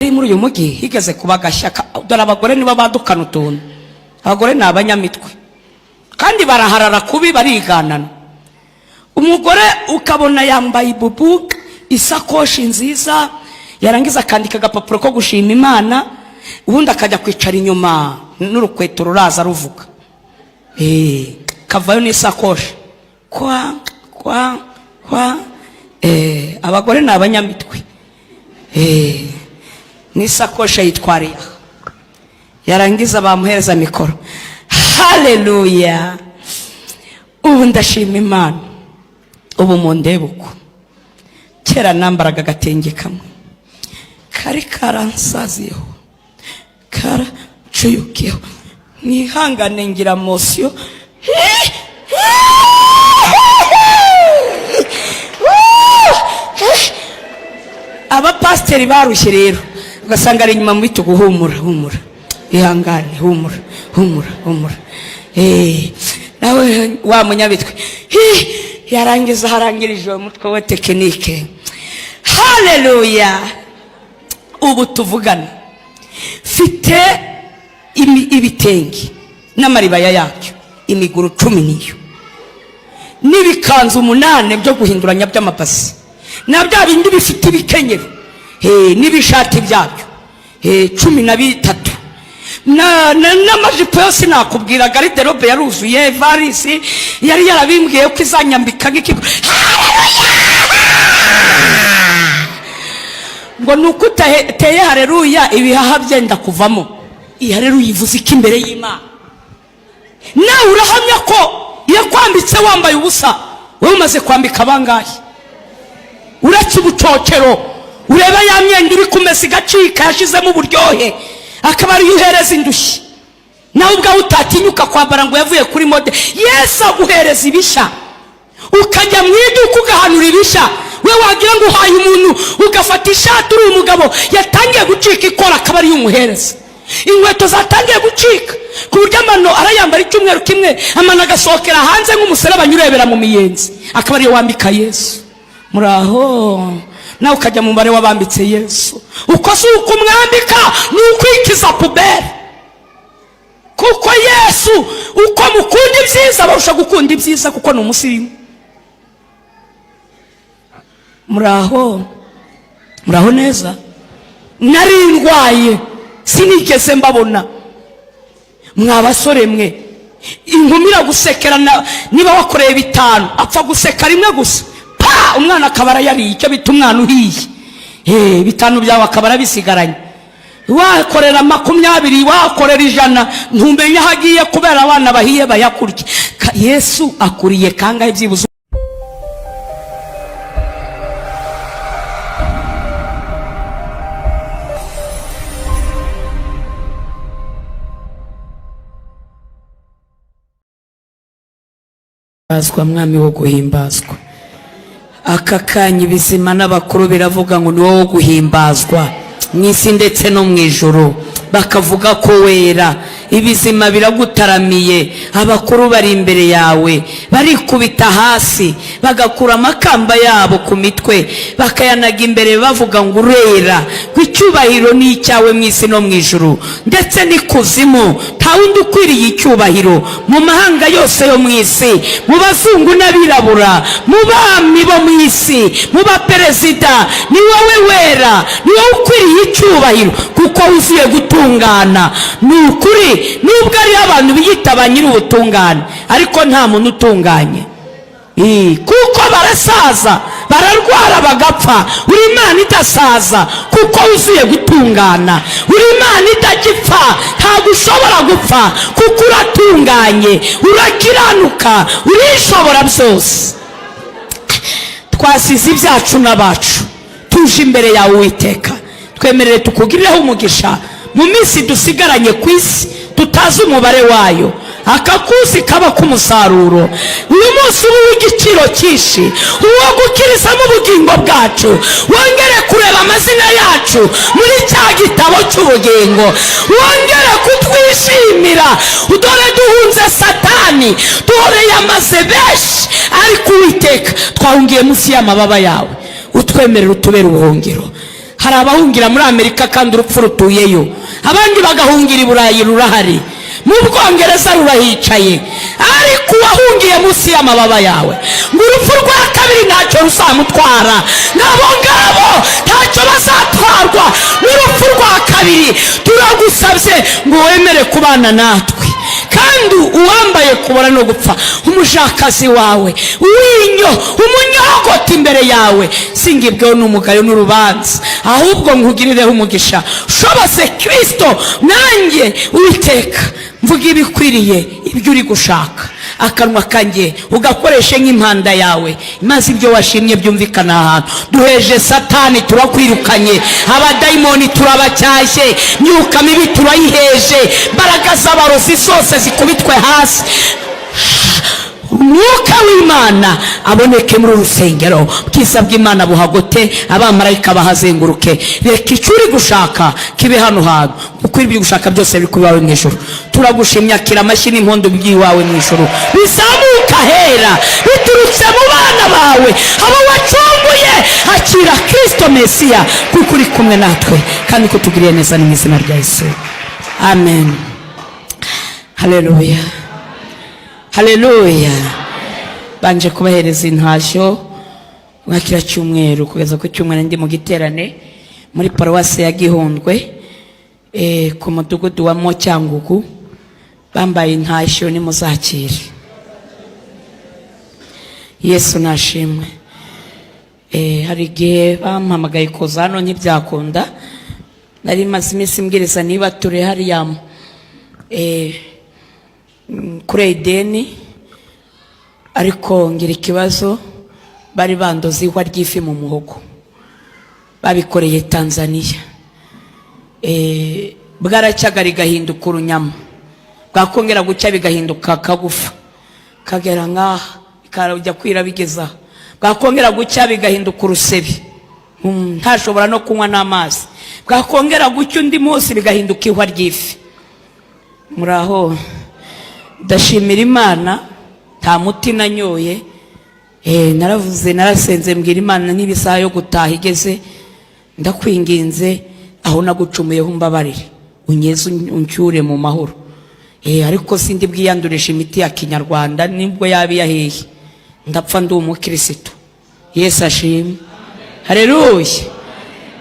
Muri uyu mujyi higeze kuba agashyaka. Dore abagore nibo badukana utuntu. Abagore ni abanyamitwe kandi baraharara kubi, bariganana. Umugore ukabona yambaye ibubu, isakoshi nziza, yarangiza akandika agapapuro ko gushima Imana, ubundi akajya kwicara inyuma n'urukweto ruraza ruvuga. Kavayo n'isakoshi kwa kwa kwa. Abagore ni abanyamitwe. N'isakoshi ayitwariye aha, yarangiza bamuhereza mikoro: "Haleluya, ubu ndashima Imana, ubu mundebe uko. Kera nambaraga agatenge kamwe kari karansaziyeho, karacuyukiyeho. Mwihangane, ngira mosiyo." Abapasiteri barushye rero, ugasanga ari inyuma mu bitugu: "Humura, humura, ihangane, humura, humura, humura." Nawe wa munyabitwe. Hi, yarangiza harangirije uwo mutwe we tekinike: "Haleluya, ubu tuvugana mfite ibitenge n'amaribaya yabyo imiguru 10, niyo n'ibikanzu 8 byo guhinduranya by'amapasi, na bya bindi bifite ibikenyero, n'ibishati byabyo 13, n'amajipo yose nakubwira. Garde-robe yaruzuye, varisi yari yarabimbwiye ko izanyambika nk'ikigo." Ngo ni uko utateye hareruya, ibihaha byenda kuvamo. Iyi hareruya ivuze iki imbere y'Imana? Nawe urahamya ko yakwambitse wambaye ubusa. Wowe umaze kwambika abangahe? Uretse ubucocero, ureba ya myenda uri kumesa igacika, yashizemo uburyohe, akaba ariyo uhereza indushyi, nawe ubwawe utatinyuka kwambara ngo yavuye kuri mode. Yesu aguhereza ibishya, ukajya mu iduka ugahanura ibishya. We wagira ngo uhaye umuntu, ugafata ishati uri umugabo yatangiye gucika ikora, akaba ariyo umuhereza. Inkweto zatangiye gucika ku buryo amano arayambara icyumweru kimwe, amano agasohokera hanze nk'umuserebanya urebera mu miyenzi, akaba ariyo wambika Yesu. Muraho? Nawe ukajya mu mubare w'abambitse Yesu. Uko si uko umwambika, ni ukwikiza poubelle, kuko Yesu uko mukunda ibyiza barusha gukunda ibyiza, kuko ni umusirimu. Muraho? Muraho neza? Nari ndwaye, sinigeze mbabona. Mwa basore mwe, inkumi iragusekera, niba wakoreye 5, apfa guseka rimwe gusa, pa, umwana akaba arayariye, icyo bita umwana uhiye. 5 byawe akaba arabisigaranye. Wakorera 20, wakorera 100, ntumenya aho agiye kubera abana bahiye bayakurya. Yesu akuriye kangahe byibuze? Himbazwa Mwami wo guhimbazwa. Aka kanya ibizima n'abakuru biravuga ngo ni wowe wo guhimbazwa mu isi ndetse no mu ijuru, bakavuga ko wera. Ibizima biragutaramiye, abakuru bari imbere yawe, barikubita hasi, bagakura amakamba yabo ku mitwe, bakayanaga imbere, bavuga ngo urera, ngo icyubahiro ni icyawe mu isi no mu ijuru ndetse n'ikuzimu. Nta wundi ukwiriye icyubahiro mu mahanga yose yo mu isi, mu bazungu n'abirabura, mu bami bo mu isi, mu baperezida. Ni wowe wera, ni wowe ukwiriye icyubahiro kuko wuzuye gutungana. Ni ukuri, nubwo ariho abantu biyita ba nyir'ubutungane, ariko nta muntu utunganye, kuko barasaza, bararwara, bagapfa. Uri Imana idasaza kuko wuzuye gutungana. Uri Imana idagipfa, ntabwo ushobora gupfa kuko uratunganye, urakiranuka, urishobora byose. Twasize ibyacu n'abacu, tuje imbere yawe Uwiteka. Twemerere tukugirireho umugisha mu minsi dusigaranye ku isi tutazi umubare wayo. Aka kusi kaba k'umusaruro. Uyu munsi uba uw'igiciro cyinshi, uwo gukirizamo ubugingo bwacu. Wongere kureba amazina yacu muri cya gitabo cy'ubugingo, wongere kutwishimira. Dore duhunze Satani, duhoreye amaze benshi, ariko Uwiteka, twahungiye munsi y'amababa yawe. Utwemerera utubere ubuhungiro. Hari abahungira muri Amerika kandi urupfu rutuyeyo, abandi bagahungira i Burayi, rurahari, mu Bwongereza rurahicaye, ariko uwahungiye munsi y'amababa yawe, ngo urupfu rwa kabiri ntacyo ruzamutwara. N'abo ngabo ntacyo bazatwarwa n'urupfu rwa kabiri. Turagusabye ngo wemere kubana natwe, kandi uwambaye kubora no gupfa, umushakazi wawe winyo umunyogota imbere yawe, singibweho n'umugayo n'urubanza, ahubwo nkugirireho umugisha. Shobose Kirisito nanjye, Uwiteka, mvuga ibikwiriye ibyo uri gushaka, akanwa kanjye ugakoreshe nk'impanda yawe, maze ibyo washimye byumvikana ahantu. Duheje Satani, turakwirukanye, abadayimoni turabacyashye, myuka mibi turayiheje, imbaraga z'abarozi zose zikubitwe hasi. Umwuka w'Imana aboneke muri uru rusengero, bwiza bw'Imana buhagote, abamarayika bahazenguruke. Reka icyo uri gushaka kibe hano hantu, kuko ibyo gushaka byose biri kuba iwawe mu ijuru. Turagushimye. Akira amashyi n'impundu by'iwawe mu ijuru, bizamuka hera biturutse mu bana bawe, abo wacunguye. Akira Kirisito Mesiya, kuko uri kumwe natwe kandi ko tugiriye neza. Ni mu izina rya Yesu, amen. Haleluya, haleluya. Banje kubahereza intashyo nka kiriya cyumweru, kugeza ku cyumweru ndi mu giterane muri paruwasi ya Gihundwe, ku mudugudu wa Mocyangugu. Bambaye intashyo, nimuzakire. Yesu nashimwe. Hari igihe bampamagaye kuza hano ntibyakunda. Nari maze iminsi mbwiriza niba turi hariya kuri Edeni, ariko ngira ikibazo, bari bandoze ihwa ry'ifi mu muhogo, babikoreye Tanzania. Bwaracyaga rigahinduka urunyama, bwakongera gucya bigahinduka akagufa kagera nk'aha, bikajya kwira bigeza aha, bwakongera gucya bigahinduka urusebe, ntashobora no kunywa n'amazi, bwakongera gucya undi munsi bigahinduka ihwa ry'ifi. Muraho, ndashimira Imana, nta muti nanyoye. Naravuze, narasenze, mbwira Imana, niba isaha yo gutaha igeze, ndakwinginze, aho nagucumuyeho umbabarire, unyeze, uncyure mu mahoro. Ariko sindi bwiyandurisha imiti ya kinyarwanda, nibwo yaba iyahehe. Ndapfa ndi umukirisitu. Yesu ashimwe, hareruya.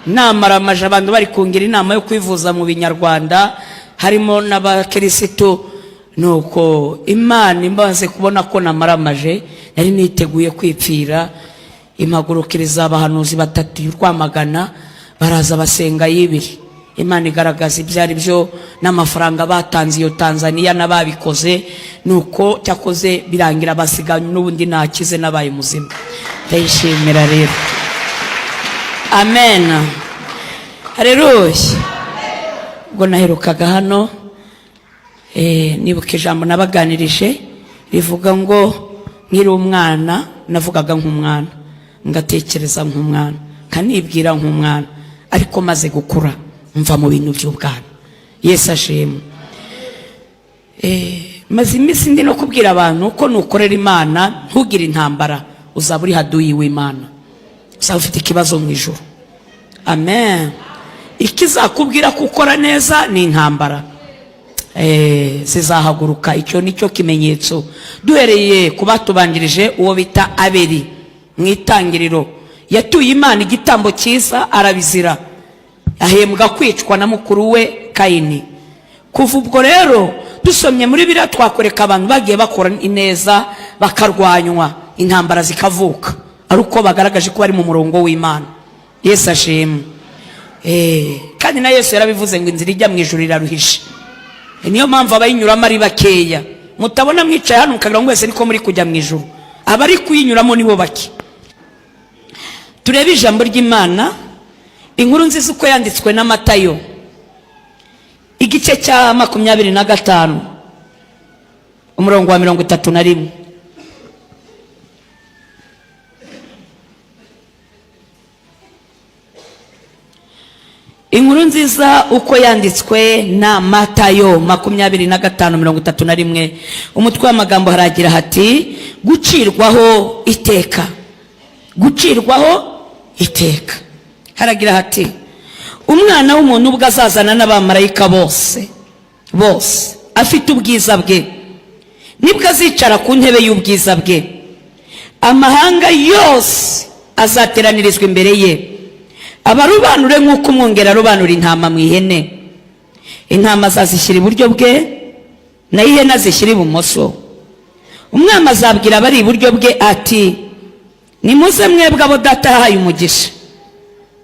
Namaramaje abantu bari kungira inama yo kwivuza mu binyarwanda, harimo n'abakirisitu. Nuko Imana imaze kubona ko namaramaje, nari niteguye kwipfira, impagurukiriza abahanuzi batatu i Rwamagana, baraza basenga y'ibiri. Imana igaragaza ibyo ari byo n'amafaranga batanze iyo Tanzania n'ababikoze. Nuko cyakoze birangira basiga n'ubundi nakize, nabaye muzima. Ndayishimira rero. Amen, hareruya. Ubwo naherukaga hano, nibuka ijambo nabaganirije rivuga ngo nkiri umwana navugaga nk'umwana, ngatekereza nk'umwana, nkanibwira nk'umwana, ariko maze gukura mva mu bintu by'ubwana. Yesu ashimwe. Maze iminsi ndi no kubwira abantu ko nukorera Imana ntugire intambara, uzaba uri haduyi w'Imana, uzaba ufite ikibazo mu ijuru. Amen. Ikizakubwira ko ukora neza ni intambara zizahaguruka. Icyo ni cyo kimenyetso. Duhereye ku batubanjirije, uwo bita Abeli mu Itangiriro, yatuye Imana igitambo cyiza, arabizira, ahembwa kwicwa na mukuru we Kayini. Kuva ubwo rero, dusomye muri biriya, twakwereka abantu bagiye bakora ineza bakarwanywa, intambara zikavuka, ari uko bagaragaje ko bari mu murongo w'Imana. Yesu ashimwe. Kandi na Yesu yarabivuze ngo inzira ijya mu ijuru iraruhishe. Niyo mpamvu abayinyuramo ari bakeya. Mutabona mwicaye hano mukagira ngo wese niko muri kujya mu ijuru, abari kuyinyuramo nibo bake. Turebe ijambo ry'Imana, inkuru nziza uko yanditswe na Matayo, igice cya 25, umurongo wa 31. Inkuru nziza uko yanditswe na Matayo 25, 31. Umutwe w'amagambo haragira hati: gucirwaho iteka. Gucirwaho iteka. Haragira hati: Umwana w'umuntu ubwo azazana n'abamarayika bose bose afite ubwiza bwe, nibwo azicara ku ntebe y'ubwiza bwe. Amahanga yose azateranirizwa imbere ye, abarobanure nk'uko umwungeri arobanura intama mu ihene. Intama azazishyira iburyo bwe, naho ihene azishyira ibumoso. Umwami azabwira abari iburyo bwe ati: "Nimuze mwebwe abo Data yahaye umugisha,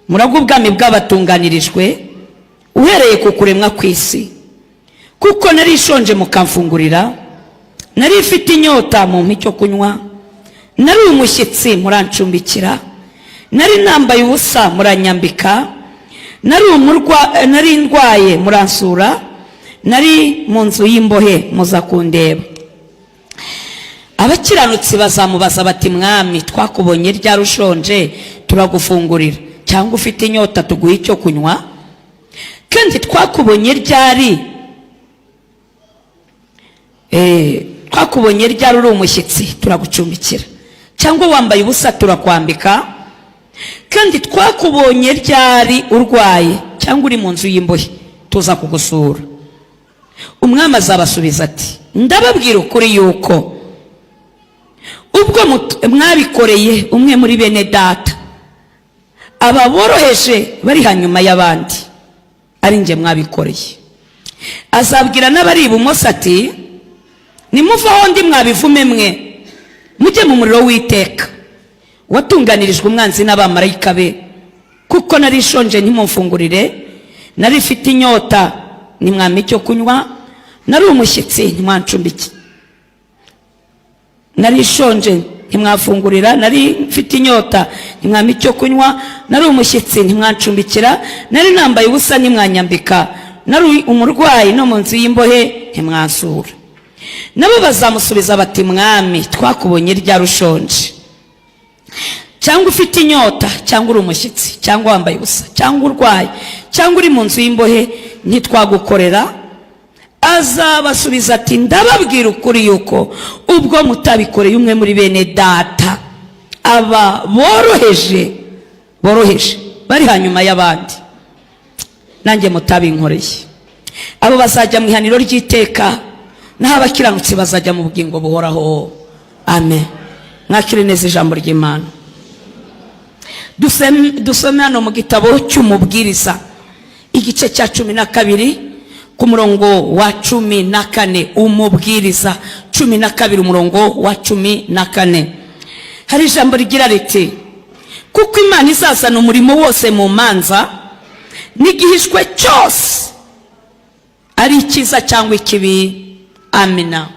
muragwe ubwami bwabatunganirijwe uhereye ku kuremwa kw'isi. Kuko nari nshonje mukamfungurira, nari mfite inyota mumpa icyo kunywa, nari umushyitsi murancumbikira, nari nambaye ubusa muranyambika, nari ndwaye muransura, nari mu nzu y'imbohe muza kundeba." Abakiranutsi bazamubaza bati: "Mwami, twakubonye ryari ushonje turagufungurira, cyangwa ufite inyota tuguha icyo kunywa? Kandi twakubonye ryari uri umushyitsi turagucumbikira, cyangwa wambaye ubusa turakwambika? Kandi twakubonye ryari urwaye cyangwa uri mu nzu y'imbohe tuza kugusura?" Umwami azabasubiza ati: "Ndababwira ukuri yuko ubwo mwabikoreye umwe muri bene Data aba boroheje bari hanyuma y'abandi, ari njye mwabikoreye." Azabwira n'abari ibumoso ati: "Nimuve aho ndi, mwa bivume mwe, mujye mu muriro w'iteka watunganirijwe umwanzi n'abamarayika be. Kuko nari nshonje ntimumfungurire, nari mfite inyota ntimwampa icyo kunywa, nari umushyitsi ntimwancumbike, nari nshonje ntimwafungurira, nari mfite inyota ntimwampa icyo kunywa, nari umushyitsi ntimwancumbikira, nari nambaye ubusa ntimwanyambika, nari umurwayi no mu nzu y'imbohe ntimwansura." Nabo bazamusubiza bati: "Mwami, twakubonye ryari ushonje cyangwa ufite inyota cyangwa uri umushyitsi cyangwa wambaye ubusa cyangwa urwaye cyangwa uri mu nzu y'imbohe ntitwagukorera?" Azabasubiza ati: "Ndababwira ukuri yuko ubwo mutabikoreye umwe muri bene Data aba boroheje bari hanyuma y'abandi, nanjye mutabinkoreye." Abo bazajya mu ihaniro ry'iteka, naho abakiranutsi bazajya mu bugingo buhoraho. Amen. Mwakire neza ijambo ry'Imana. Dusome hano mu gitabo cy'Umubwiriza, igice cya 12 ku murongo wa 14. Umubwiriza 12, umurongo wa 14, hari ijambo rigira riti: "Kuko Imana izazana umurimo wose mu manza, n'igihishwe cyose, ari icyiza cyangwa ikibi." Amina.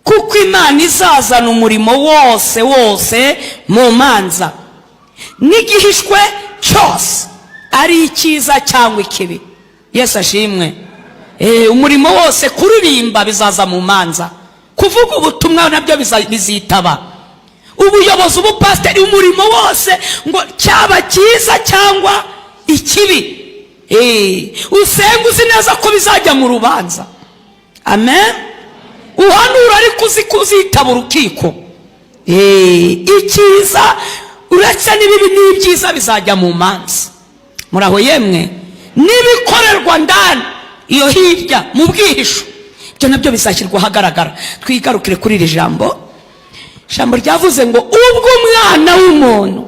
Kuko Imana izazana umurimo wose wose mu manza, n'igihishwe cyose, ari icyiza cyangwa ikibi. Yesu ashimwe. Umurimo wose, kuririmba bizaza mu manza, kuvuga ubutumwa nabyo bizitaba ubuyobozi, ubupasiteri, umurimo wose ngo cyaba cyiza cyangwa ikibi. Usenga uzi neza ko bizajya mu rubanza. Amen. Uhanura ariko uzi ko uzitaba urukiko. Icyiza uretse n'ibibi n'ibyiza bizajya mu manza. Muraho yemwe? N'ibikorerwa ndani iyo hirya mu bwihisho, ibyo nabyo bizashyirwa ahagaragara. Twigarukire kuri iri jambo. Ijambo ryavuze ngo ubwo Umwana w'umuntu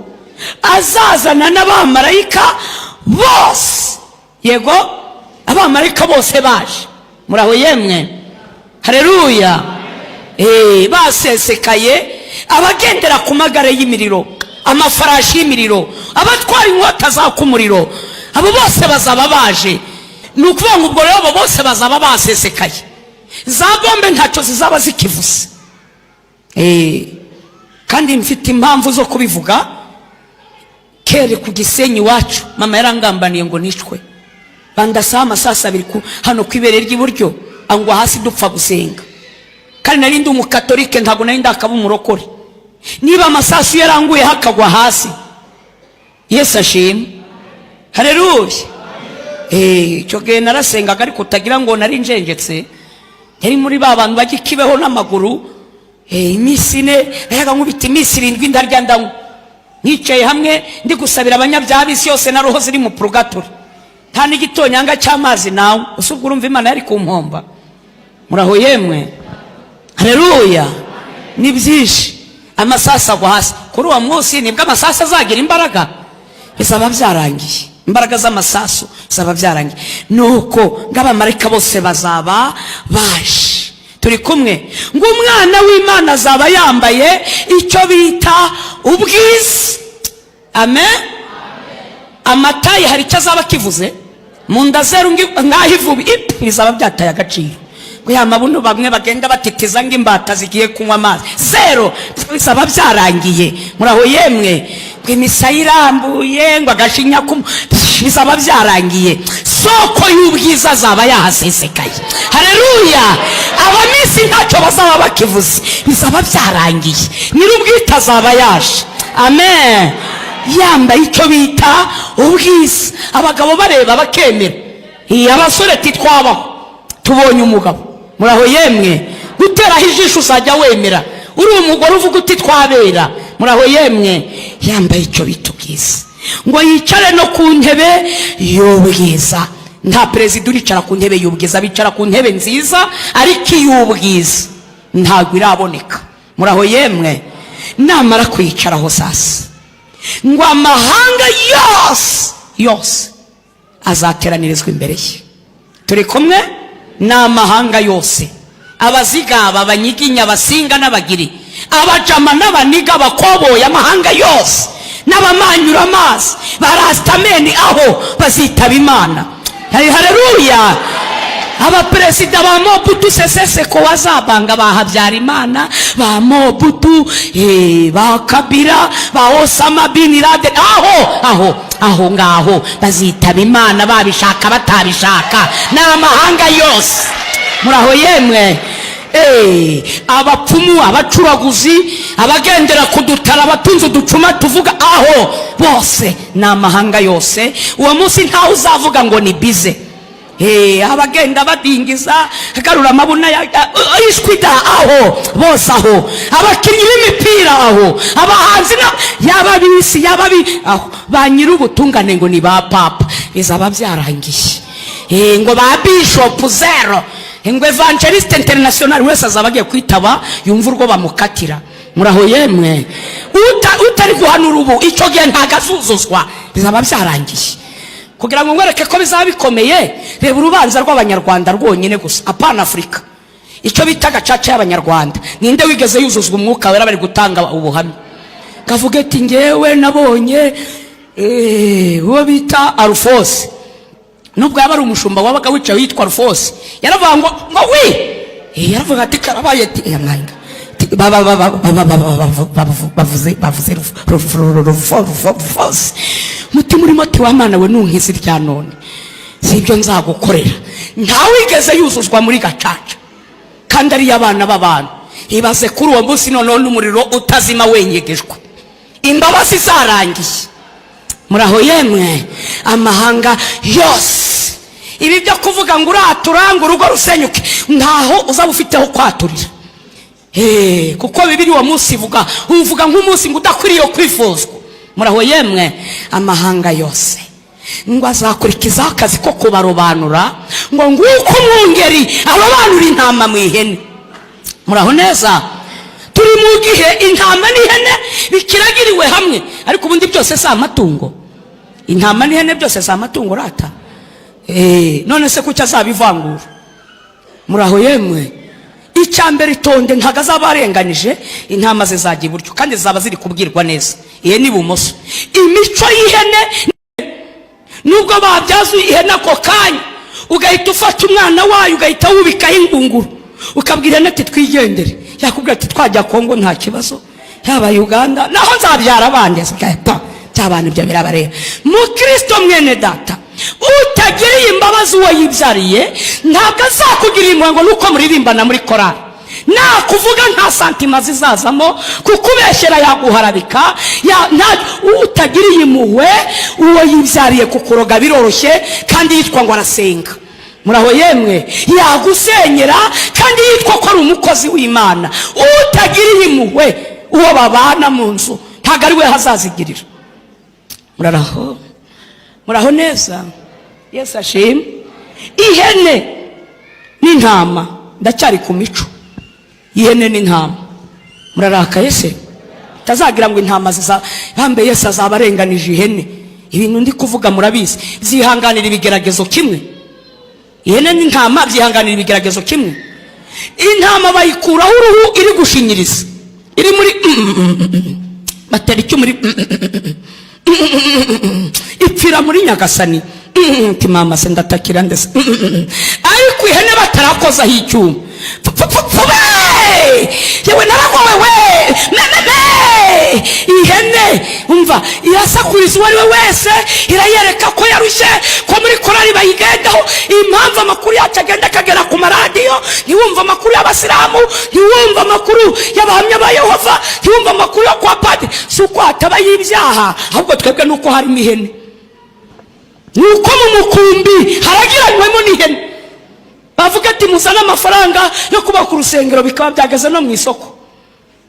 azazana n'abamarayika bose. Yego, abamarayika bose baje. Muraho yemwe? Hareruya. Basesekaye, abagendera ku magare y'imiriro, amafarashi y'imiriro, abatwara inkota zaka umuriro, abo bose bazaba baje. Ni ukuvuga ngo ubwo rero abo bose bazaba basesekaye, za bombe ntacyo zizaba zikivuze. Kandi mfite impamvu zo kubivuga. Kere ku Gisenyi iwacu, mama yarangambaniye ngo nicwe, bandasaho amasasu abiri hano ku ibere ry'iburyo, angwa hasi dupfa gusenga. Kandi nari ndi umukatolike, ntabwo nari ndakaba umurokore. Niba amasasu yaranguye hakagwa hasi, Yesu ashimwe, hareruya. Icyo gihe narasengaga, ariko utagira ngo nari njenjetse. Yari muri ba bantu bajya ikibeho n'amaguru. Iminsi 4 nayaga nkubita, iminsi 7 ndarya ndanywa. Nkicaye hamwe ndi gusabira abanyabyaha b'isi yose na roho ziri mu purugatori, nta n'igitonyanga cy'amazi nawe usubwo urumva Imana yari ku mpomba. Muraho yemwe? Hareruya! Ni byinshi. Amasasu agwa hasi kuri uwo munsi, nibwo amasasu azagira imbaraga. Bizaba byarangiye, imbaraga z'amasasu zaba byarangiye. Nuko ng'abamarayika bose bazaba baje turi kumwe, ngo umwana w'Imana azaba yambaye icyo bita ubwiza. Amen. Amataye hari icyo azaba akivuze mu nda zeru nk'aho ivubi ipi, bizaba byataye agaciro. Ngo ya mabuno bamwe bagenda batitiza ng'imbata zigiye kunywa amazi, zero, bizaba byarangiye. Muraho yemwe? Ngo imisaya irambuye, ngo agashinya ku, bizaba byarangiye. Soko y'ubwiza azaba yahasesekaye. Hareruya! Abamisi ntacyo bazaba bakivuze, bizaba byarangiye. Nyir'ubwite azaba yaje, amen, yambaye icyo bita ubwiza, abagabo bareba bakemera. Iyi abasore titwabaho tubonye umugabo. Muraho yemwe? Guteraho ijisho uzajya wemera, uri umugore uvuga uti twabera. Muraho yemwe? Yambaye icyo bita ubwiza, ngo yicare no ku ntebe y'ubwiza. Nta perezida uricara ku ntebe y'ubwiza. Bicara ku ntebe nziza, ariko iy'ubwiza ntabwo iraboneka. Muraho yemwe? Namara kuyicaraho sasa, ngo amahanga yose yose azateranirizwa imbere ye. Turi kumwe? Ni amahanga yose: Abazigaba, Abanyiginya, Abasinga n'Abagiri, Abajama n'Abaniga, Abakoboyi, amahanga yose n'abamanyura amazi, ba rasitameni, aho bazitaba Imana. Hareruya! Abaperezida ba Mobutu Sese Seko wazabanga, ba Habyarimana, ba Mobutu, ba Kabila, ba Osama bin Laden, aho aho aho ngaho bazitaba Imana, babishaka batabishaka. Ni amahanga yose. Muraho yemwe? Abapfumu, abacuraguzi, abagendera ku dutara, abatunze uducuma tuvuga, aho bose ni amahanga yose. Uwo munsi ntawe uzavuga ngo ni bize. Abagenda badingiza, agarura amabuna ishwi da, aho bose, aho abakinnyi b'imipira, aho abahanzi, yaba bisi, yaba aho ba nyir'ubutungane, ngo ni ba papa, bizaba byarangiye. Ngo ba bishop zero, ngo évangéliste international wese azaba agiye kwitaba, yumva urwo bamukatira. Muraho yemwe? Utari guhanura ubu, icyo gihe ntabwo azuzuzwa, bizaba byarangiye. Kugira ngo ngwereke ko bizaba bikomeye, reba urubanza rw'Abanyarwanda rwonyine gusa, apana Afurika, icyo bita Gacaca y'Abanyarwanda. Ninde wigeze yuzuzwa Umwuka Wera bari gutanga ubuhamya, kavuga ati: "Ngewe nabonye uwo bita Arufose"? Nubwo yaba ari umushumba wabaga wicaye witwa Arufose, yaravuga ngo wi, yaravuga ati: "Karabaye." Ati: "Mwanga bavuze Rufose." Mutima urimo ati: "Wa Mana we, nunkiza irya none, si ibyo nzagukorera." Ntawigeze yuzuzwa muri Gacaca kandi ariyo abana b'abantu. Ibaze kuri uwo munsi noneho n'umuriro utazima wenyegejwe, imbabazi zarangiye. Muraho yemwe? Amahanga yose. Ibi byo kuvuga ngo uratura ngo urugo rusenyuke, ntaho uzaba ufiteho kwaturira. Kuko Bibiri uwo munsi ivuga, uvuga nk'umunsi ngo udakwiriye kwifuzwa. Muraho yemwe? Amahanga yose ngo azakurikizaho akazi ko kubarobanura, ngo nguko umwungeri arobanura intama mu ihene. Muraho neza? Turi mu gihe intama n'ihene bikiragiriwe hamwe, ariko ubundi byose si amatungo. Intama n'ihene byose si amatungo rata? None se kuki azabivangura? Muraho yemwe? Icya mbere, itonde, ntabwo azaba arenganije. Intama zizajya iburyo kandi zizaba ziri kubwirwa neza, ihene ibumoso. Imico y'ihene, nubwo babyaza ihene ako kanya, ugahita ufata umwana wayo ugahita wubikaho ingunguru, ukabwira ihene ati: "Twigendere," yakubwira ati: "Twajya Kongo nta kibazo, yaba Uganda naho nzabyara abandi." Pa by'abantu ibyo birabareba. Mukristo mwene data, utagiriye imbabazi uwo yibyariye, ntabwo azakugirira impuhwe ngo nuko muririmbana muri korari. Nakuvuga nta santima zizazamo, kukubeshyera yaguharabika. Utagiriye impuhwe uwo yibyariye, kukuroga biroroshye kandi yitwa ngo arasenga. Muraho yemwe? Yagusenyera kandi yitwa ko ari umukozi w'Imana. Utagiriye impuhwe uwo babana mu nzu, ntabwo azakugirira impuhwe. Ntabwo ari we hazazigirira. Muraraho, muraho neza, Yesu ashimwe. Ihene n'intama, ndacyari ku mico ihene n'intama. Murarakaye se? Tazagira ngo intama ziza bambe. Yesu azaba arenganije ihene. Ibintu ndi kuvuga murabizi. Byihanganira ibigeragezo kimwe? Ihene n'intama byihanganira ibigeragezo kimwe? Intama bayikuraho uruhu iri gushinyiriza, iri muri batera icyuma, iri ipfira muri Nyagasani. Ati mama se ndatakira ndetse. Ariko ihene batarakozaho icyuma, yewe naragowe we mememe. Ihene umva irasakuriza uwo ari we wese, irayereka ko yarushye, ko muri korari bayigendaho. Impamvu amakuru yacu agenda akagera ku maradiyo, ntiwumva amakuru y'abasilamu, ntiwumva amakuru y'Abahamya ba Yehova, ntiwumva amakuru yo kwa padiri, si uko hatabayo ibyaha, ahubwo twebwe ni uko harimo ihene, ni uko mu mukumbi haragiranywemo n'ihene. Bavuga ati muzane amafaranga yo kubaka urusengero, bikaba byageze no mu isoko,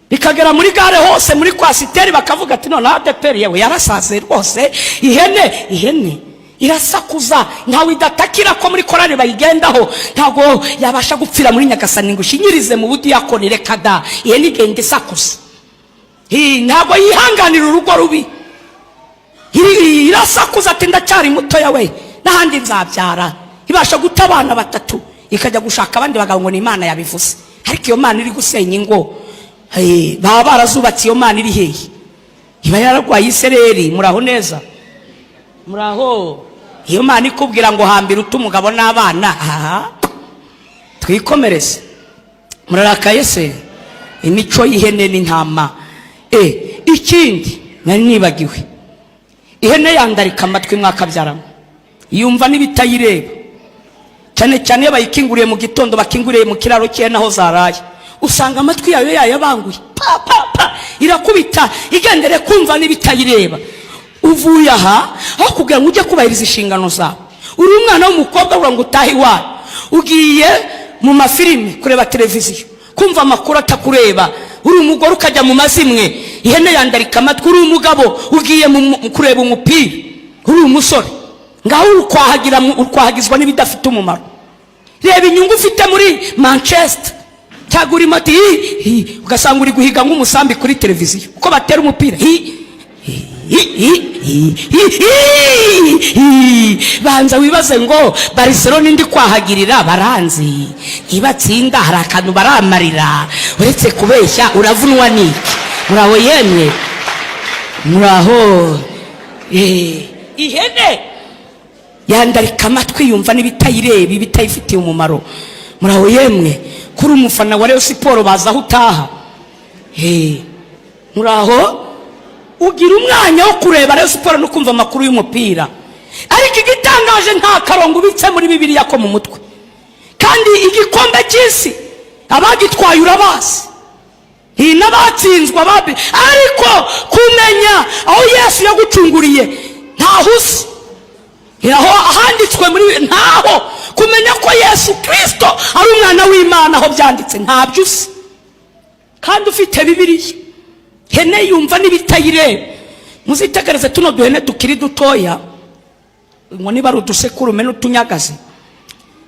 bikagera muri gare hose, muri coaster, bakavuga ati noneho ADEPR yewe yarasaze rwose. Ihene, ihene irasakuza, ntawe idatakira ko muri korari bayigendaho. Ntabwo yabasha gupfira muri Nyagasani ngo ushinyirize mu budiyakoni. Reka da. Ihene igenda isakuza, ntabwo yihanganira urugo rubi. Irasakuza ati ndacyari mutoya we, n'ahandi nzabyara. Ibasha guta abana batatu, ikajya gushaka abandi bagabo ngo ni Imana yabivuze. Ariko iyo Mana iri gusenya ingo, baba barazubatse, iyo Mana iri hehe? Iba yararwaye isereri. Muraho neza, muraho. Iyo Mana ikubwira ngo hambira ute umugabo n'abana? Aha twikomereze. Murarakaye se? Imico y'ihene n'intama. Ikindi nari nibagiwe, ihene yandarika amatwi mwakabyaramo, yumva n'ibitayireba, cyane cyane iyo bayikinguriye mu gitondo, bakinguriye mu kiraro cy'ihene aho zaraye, usanga amatwi yayo yayabanguye, pa pa pa, irakubita igendere kumva n'ibitayireba. Uvuye aha, aho kugira ngo ujye kubahiriza inshingano zawe, uri umwana w'umukobwa, uvuga ngo utahe iwawe, ugiye mu mafilime, kureba televiziyo, kumva amakuru atakureba. Uri umugore, ukajya mu mazimwe. Ihene yandarika amatwi. Uri umugabo, ugiye kureba umupira. Uri umusore, ngaho uri kwahagizwa n'ibidafite umumaro. Reba inyungu ufite muri Manchester, cyangwa urimo ati hi, hi, ugasanga uri guhiga nk'umusambi kuri televiziyo uko batera umupira, hi hi hi hi hi hi hi. Banza wibaze ngo Barcelona ndi kwahagirira baranzi, ntibatsinda, hari akantu baramarira uretse kubeshya? Uravunwa n'iki? Muraho yemwe, muraho. Ihene yandarika amatwi, yumva n'ibitayireba, ibitayifitiye umumaro. Muraho yemwe. Kuri umufana wa Rayon Sports, baza aho utaha. Muraho. Ugira umwanya wo kureba Rayon Sports no kumva amakuru y'umupira, ariko igitangaje nta karongo ubitse muri Bibiliya ko mu mutwe. Kandi igikombe cy'isi abagitwaye urabazi, iyi n'abatsinzwe ababi, ariko kumenya aho Yesu yagucunguriye ntaho uzi, aho ahanditswe muri ntaho. Kumenya ko Yesu Kirisito ari umwana w'Imana, aho byanditse ntabyo uzi, kandi ufite Bibiliya. Hene yumva n'ibitayireba. Muzitegereze tuno duhene tukiri dutoya, ngo niba ari udusekurume n'utunyagazi,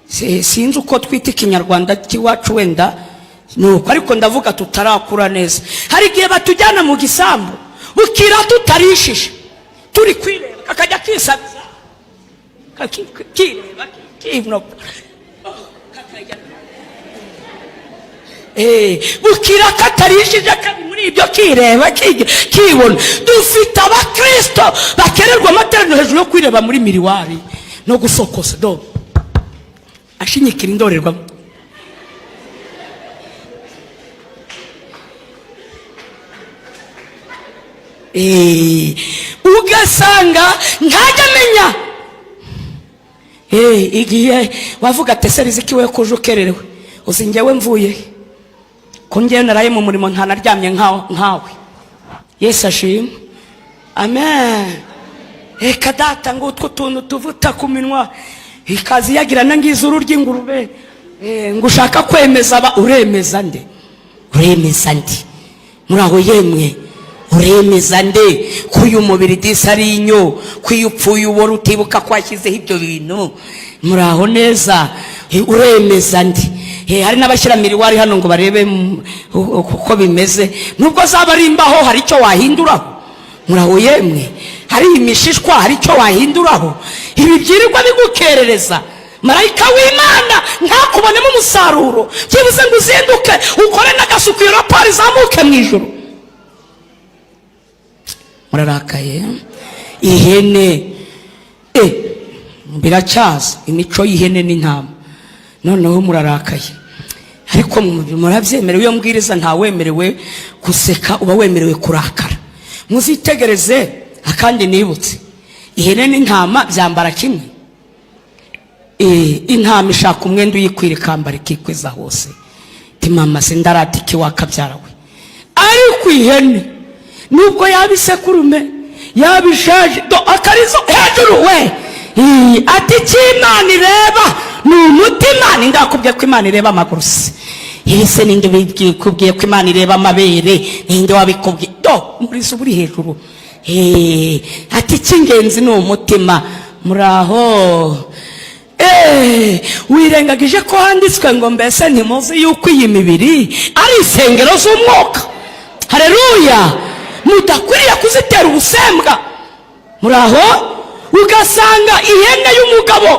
sinzi uko twita ikinyarwanda cy'iwacu, wenda nuko, ariko ndavuga tutarakura neza. Hari igihe batujyana mu gisambu, bukira tutarishije, turi kwireba, kakajya kisabiza, kireba, kinopa, kakajya. Bukira katarishije, kari muri ibyo kireba, kibona. Dufite abakristo bakererwa amateraniro hejuru yo kwireba muri miroir no gusokoza do, ashinyikira indorerwamo. Ugasanga ntajya amenya. Igihe wavuga ati ese Riziki we kuje ukererewe, uzi njyewe mvuye ko njyewe naraye mu murimo, ntanaryamye nkawe. Yesu ashimwe, amen. Reka data, ngo utwo tuntu tuvuta ku minwa ikaza iyagira na ngizuru ry'ingurube. Ngo ushaka kwemeza aba, uremeza nde? Uremeza nde? Muraho yemwe. Uremeza nde ko uyu mubiri disi ari inyo, ko iyo upfuye ubora utibuka ko washyizeho ibyo bintu? Muraho neza? Uremeza nde? Hari n'abashyira miroir hano ngo barebe uko bimeze. Nubwo zaba ari imbaho, hari icyo wahinduraho? Muraho yemwe? Hari imishishwa, hari icyo wahinduraho? Ibi byirirwa bigukerereza, marayika w'Imana ntakubonemo umusaruro, byibuze ngo uzinduke ukore n'agasuku, iyo raporo izamuke mu ijoro. Murarakaye? Ihene biracyaza imico y'ihene n'intama. Noneho murarakaye, ariko murabyemerewe. Iyo mbwiriza ntawemerewe guseka, uba wemerewe kurakara. Muzitegereze akandi nibutse: ihene n'intama byambara kimwe. Intama ishaka umwenda uyikwira, ikambara ikikwiza hose, iti: "Mama, sindaratiki wakabyara we." Ariko ihene, nubwo yaba isekurume, yaba ishaje, do akarizo hejuru we. Ati: "Icyo Imana ireba ni umutima." Ninde wakubwiye ko Imana ireba amaguru se? Ibi se ninde ubikubwiye ko Imana ireba amabere? Ninde wabikubwiye? Do umurizo uba uri hejuru. Ati: "Icy'ingenzi ni umutima." Muraho? Wirengagije ko handitswe ngo: "Mbese ntimuzi yuko iyi mibiri ari insengero z'umwuka?" Hareruya! Mudakwiriye kuzitera ubusembwa. Muraho? Ugasanga ihene y'umugabo,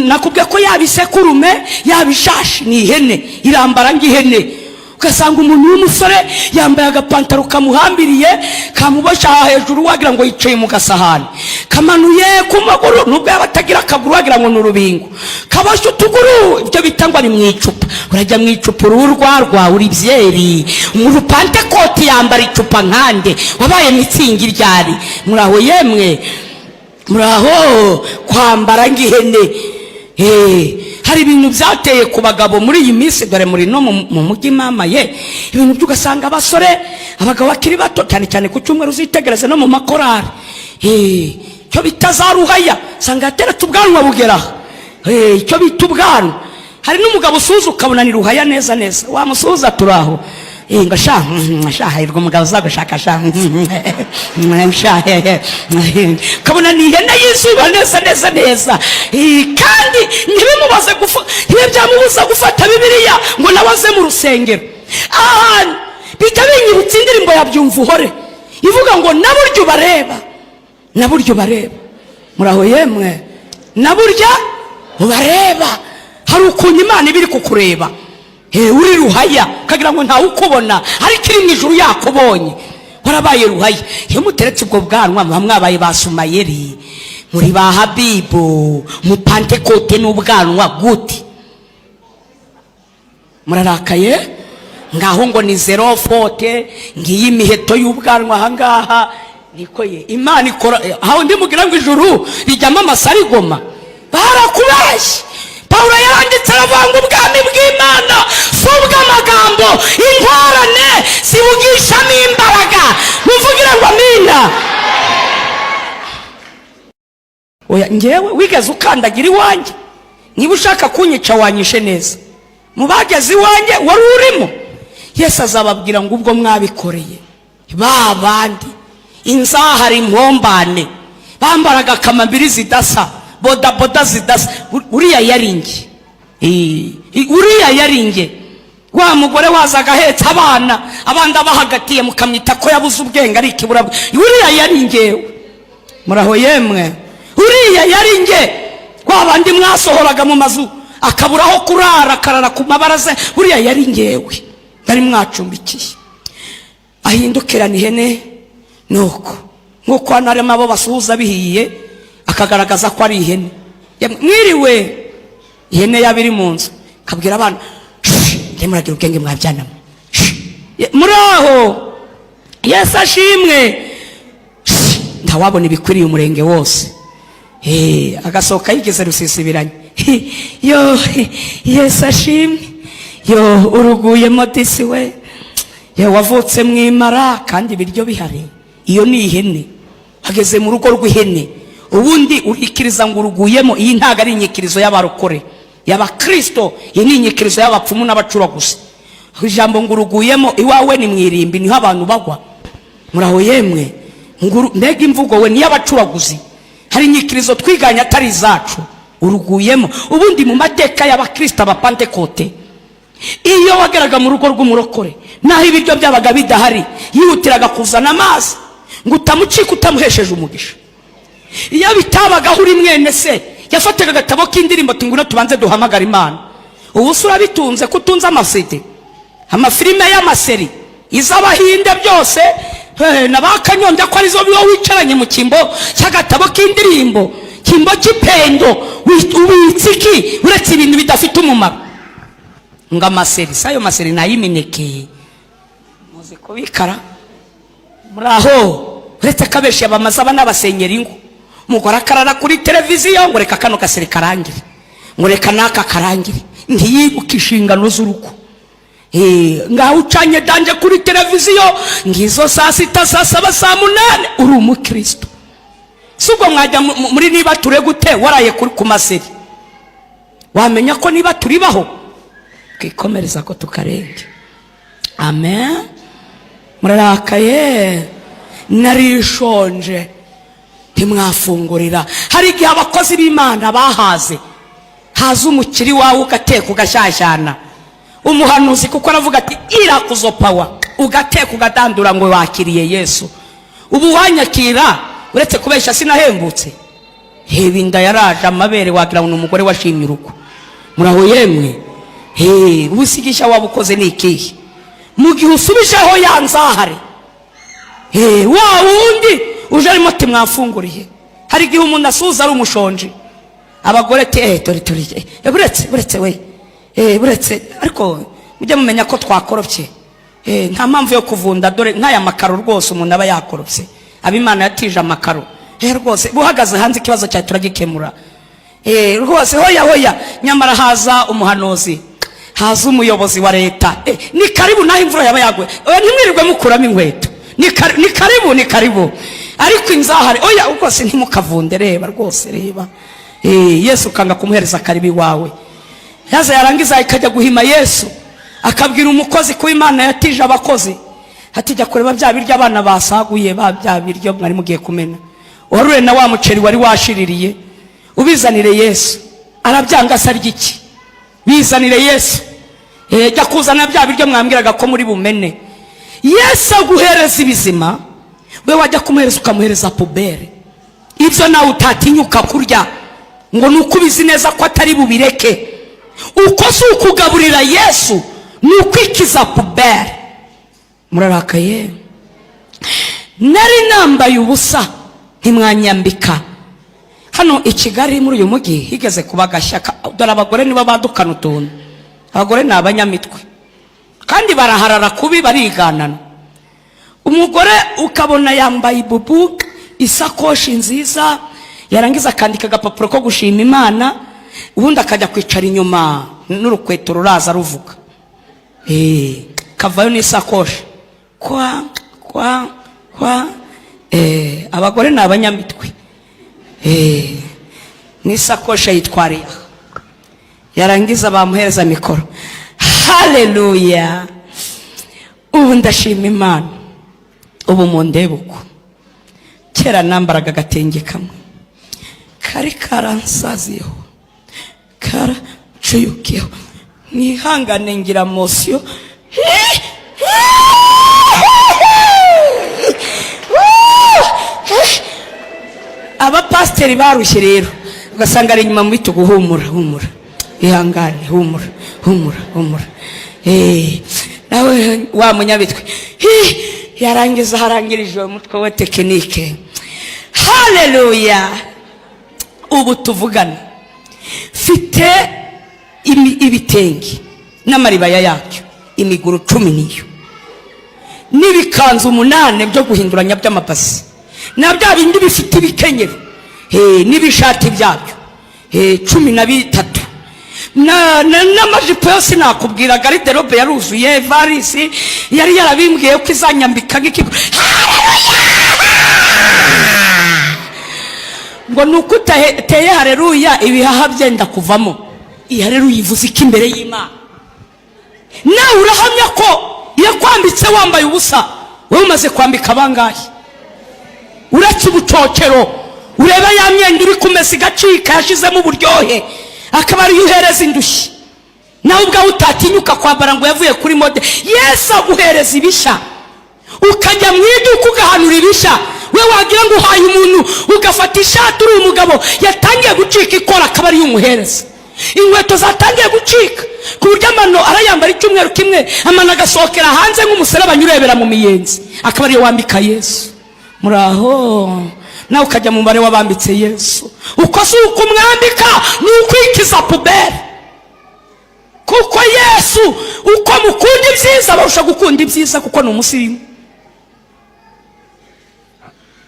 nakubwiye ko yaba isekurume, yaba ishashi, ni ihene, irambara nk'ihene. Ugasanga umuntu w'umusore yambaye agapantaro kamuhambiriye, kamuboshye aha hejuru, wagira ngo yicaye mu gasahani, kamanuye ku maguru. Nubwo yaba atagira akaguru, wagira ngo ni urubingo, kaboshye utuguru, ibyo bita ngo ari mu icupa. Urajya mu icupa, uruhu rwarwa uri byeri. Umupantekoti yambara icupa nkande? Wabaye mitsingi ryari? Muraho yemwe? Muraho? Kwambara nk'ihene. Hari ibintu byateye ku bagabo muri iyi minsi. Dore muri no mu mujyi mama ye, ibintu byo ugasanga abasore, abagabo bakiri bato, cyane cyane ku cyumweru, uzitegereze no mu makorari, icyo bita za ruhaya, usanga yateretse ubwanwa bugera aha. Icyo bita ubwanwa. Hari n'umugabo usuhuza ukabona ni ruhaya neza neza. Wamusuhuza, turaho, ngo sha sha, hahirwa umugabo uzagushaka sha sha, ukabona ni ihene y'izuba neza neza neza. Kandi ntibimubaze ntibyamubuza gufata Bibiliya ngo nawe aze mu rusengero. Ahantu bijya binyibutsa indirimbo ya Byumvuhore ivuga ngo: "Na burya ubareba, na burya ubareba." Muraho yemwe? Na burya ubareba. Hari ukuntu Imana iba iri kukureba. Uri ruhaya, ukagira ngo ntawe ukubona, ariko iri mu ijuru yakubonye. Warabaye ruhaya. Iyo muteretse ubwo bwanwa, muba mwabaye ba Sumayeri, muri ba Habibu, mu Pantekote n'ubwanwa gute? Murarakaye? Ngaho ngo ni zéro faute, ngiyi imiheto y'ubwanwa ahangaha. Niko ye, Imana ikora aho ndimugira ngo ijuru rijyamo amasarigoma, barakubeshye. Pawulo yaranditse aravuga ngo ubwami bw'Imana si ubw'amagambo, intorane zibugishamo imbaraga. Muvugire ngo amina. Oya, ngewe wigeze ukandagira iwanjye? Niba ushaka kunyica, wanyishe neza. Mu bageze iwanjye wari urimo? Yesu azababwira ngo: "Ubwo mwabikoreye ba bandi inzahara, impombane, bambaraga akamambiri zidasa, bodaboda zidasa, uriya yari nge. Uriya yari nge." Wa mugore wazaga ahetse abana, abandi abahagatiye, mukamwita ko yabuze ubwenge, ari ikiburabwe, uriya yari ngewe. Muraho yemwe? Uriya yari nge. Wa bandi mwasohoraga mu mazu akabura aho kurara, akarara ku mabaraza, uriya yari ngewe nari mwacumbikiye. Ahindukirana ihene nuko, nk'uko hano harimo abo basuhuza bihiye, akagaragaza ko ari ihene. Mwiriwe? Ihene yaba iri mu nzu akabwira abana: "Njye muragira ubwenge mwabyanamo." Muri aho, Yesu ashimwe. Ntawabona ibikwiriye umurenge wose. Agasohoka yigeze rusisibiranye. Yo, Yesu ashimwe! Yo, uruguyemo disi we! Ye, wavutse mu imara kandi ibiryo bihari. Iyo ni ihene. Hageze mu rugo rw'ihene, ubundi urikiriza ngo uruguyemo. Iyi ntabwo ari inyikirizo y'abarokore, y'abakristo. Iyi ni inyikirizo y'abapfumu n'abacura gusa. Ijambo ngo uruguyemo, iwawe ni mu irimbi, niho abantu bagwa. Muraho yemwe? Mbega imvugo we, niyo abacuraguzi. Hari inyikirizo twiganye atari izacu. Uruguyemo. Ubundi mu mateka y'abakristo, abapantekote, iyo wageraga mu rugo rw'umurokore, naho ibiryo byabaga bidahari, yihutiraga kuzana amazi ngo utamucika utamuhesheje umugisha. Iyo bitabagaho uri mwene se, yafataga agatabo k'indirimbo ati: "Ngwino tubanze duhamagara Imana." Ubu se urabitunze, ko utunze amasede, amafilime y'amaseri, iz'abahinde byose, na ba Kanyombya, ko arizo biba wicaranye mu cyimbo cy'agatabo k'indirimbo, cyimbo cy'ipendo? Ubitse iki uretse ibintu bidafite umumaro, ngo amaseri? Si ayo maseri ni ay'imineke muzi kubikara. Muri aho, uretse ko abenshi bamaze aba n'abasenyera ingo, umugore akarara kuri televiziyo ngo reka kano gaseri karangire, ngo reka n'aka karangire, ntiyibuke inshingano z'urugo. Ngaho ucanye danje kuri televiziyo ngizo saa 6, saa 7, saa 8, uri umukristo? Si ubwo mwajya muri niba ture gute waraye ku maseri? Wamenya ko niba turibaho twikomereza ko tukarenge. Amen. Murarakaye? Narishonje ntimwafungurira. Hari igihe abakozi b'Imana bahaze, haza umukiri wawe ugateka ugashyashyana, umuhanuzi kuko aravuga ati irakuzo pawa, ugateka ugadandura ngo wakiriye Yesu. Ubu wanyakira, uretse kubeshya sinahembutse. Heba inda yaraje, amabere wagira ngo ni umugore washimye urugo. Muraho yemwe? He, ubusigisha waba ukoze ni ikihe mu gihe usubijeho ya nzahare? He, wa wundi uje arimo ati: "Mwafunguriye." Hari igihe umuntu asuhuza ari umushonji. Abagore ati: "Eh, dore turi, buretse, buretse we, buretse." Ariko mujye mumenya ko twakoropye. Nta mpamvu yo kuvunda. Dore nk'aya makaro rwose, umuntu aba yakoropye, abimana yatije amakaro. Rwose buhagaze hanze, ikibazo cyawe turagikemura. Rwose hoya hoya. Nyamara haza umuhanuzi, haza umuyobozi wa leta, ni karibu, naho imvura yaba yaguye. Oya, ntimwirirwe mukuramo inkweto, ni karibu, ni karibu. Ariko inzahare, oya rwose, ntimukavunde. Reba rwose, reba. Yesu ukanga kumuhereza karibu iwawe. Yaza yarangiza ikajya guhima Yesu, akabwira umukozi, ko Imana yatije abakozi, ati: "Jya kureba bya biryo abana basaguye, ba bya biryo mwari mugiye kumena, warure na wa muceri wari washiririye, ubizanire Yesu." Arabyanga. Se arya iki? Bizanire Yesu. Jya kuzana bya biryo mwambwiraga ko muri bumene. Yesu aguhereza ibizima, we wajya kumuhereza ukamuhereza poubelle, ibyo nawe utatinyuka kurya, ngo ni uko ubizi neza ko atari bubireke. Uko si ukugaburira Yesu, ni ukwikiza poubelle. Murarakaye? Nari nambaye ubusa ntimwanyambika. Hano i Kigali, muri uyu mujyi, higeze kuba agashyaka. Dore abagore nibo badukana utuntu. Abagore ni abanyamitwe kandi baraharara kubi, bariganana. Umugore ukabona yambaye ibubu, isakoshi nziza, yarangiza akandika agapapuro ko gushima Imana, ubundi akajya kwicara inyuma n'urukweto ruraza ruvuga. Kavayo n'isakoshi kwa kwa kwa. Abagore ni abanyamitwe. N'isakoshi ayitwariye aha, yarangiza bamuhereza mikoro: "Haleluya, ubu ndashima Imana, ubu mundebe uko. Kera nambaraga agatenge kamwe kari karansaziyeho, karacuyukiyeho. Mwihangane ngira mosiyo." Abapasiteri barushye rero, ugasanga ari inyuma mu bitugu: "Humura, humura, ihangane, humura, humura, humura." Nawe wa munyabitwe. Hi, yarangiza harangirije uwo mutwe we tekinike: "Haleluya, ubu tuvugana mfite ibitenge n'amaribaya yabyo imiguru 10, niyo n'ibikanzu 8 byo guhinduranya by'amabasi, na bya bindi bifite ibikenyero, n'ibishati byabyo 13, n'amajipo yose nakubwira. Garde-robe yaruzuye, varisi yari yarabimbwiye ko izanyambika nk'ikigo." Haleluya! Ngo ni uko utateye hareruya, ibihaha byenda kuvamo. Iyi hareruya ivuze iki imbere y'Imana? Nawe urahamya ko yakwambitse wambaye ubusa. Wowe umaze kwambika bangahe? Uretse ubucocero, ureba ya myenda uri kumesa igacika, yashizemo uburyohe, akaba ariyo uhereza indushyi, nawe ubwawe utatinyuka kwambara ngo yavuye kuri mode. Yesu aguhereza ibishya, ukajya mu iduka ugahanura ibishya. We wagira ngo uhaye umuntu, ugafata ishati uri umugabo yatangiye gucika ikora, akaba ariyo umuhereza. Inkweto zatangiye gucika ku buryo amano arayambara icyumweru kimwe, amano agasohokera hanze nk'umuserebanya urebera mu miyenzi, akaba ariyo wambika Yesu. Muraho? Nawe ukajya mu mubare w'abambitse Yesu. Uko si uko umwambika, ni ukwikiza poubelle, kuko Yesu uko mukunda ibyiza barusha gukunda ibyiza, kuko ni umusirimu.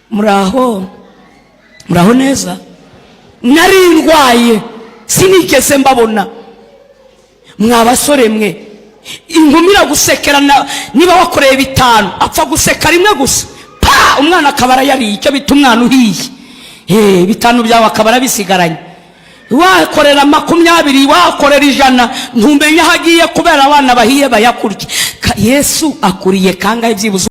Muraho? Muraho neza? Nari ndwaye, sinigeze mbabona. Mwa basore mwe, inkumi iragusekera, niba wakoreye 5, apfa guseka rimwe gusa, pa, umwana akaba arayariye, icyo bita umwana uhiye. 5 byawe akaba arabisigaranye. Wakorera 20, wakorera 100, ntumenya aho agiye kubera abana bahiye bayakurya. Yesu akuriye kangahe byibuze?